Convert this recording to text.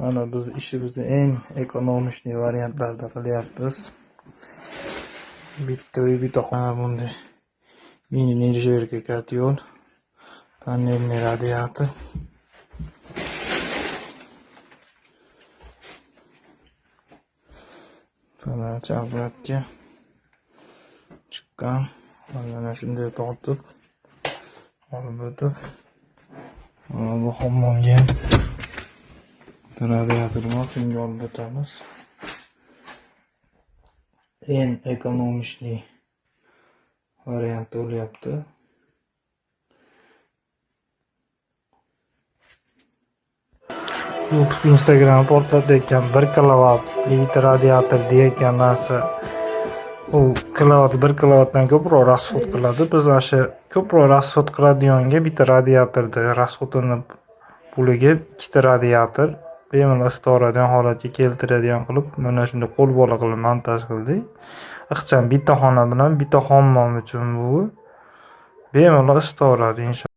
Mana biz ishimizni eng экономичный variantlarda qilyapmiz. Bitta uy, bitta xona, bunday mini нержавейка котел, панельный radiator. Подача обратка chiqqan. Mana shunday tortib olib o'tib, mana bu hammomga ham radiator bor, shunga olib o'tamiz. Eng экономичный variant bo'lyapti. YouTube, Instagram portlatayotgan 1 kilovat bitta radiator deyotgan narsa, u kilovat, 1 kilovatdan ko'proq расход qiladi. Biz ana shu ko'proq расход qiladiganga bitta radiatorda расход ini puliga ikkita radiator bemalol isitaveradigan holatga keltiradigan qilib, mana shunday qo'lbola qilib montaj qildik. Ixcham, bitta xona bilan bitta hammom uchun bu bemalol isitaveradi, inshaalloh.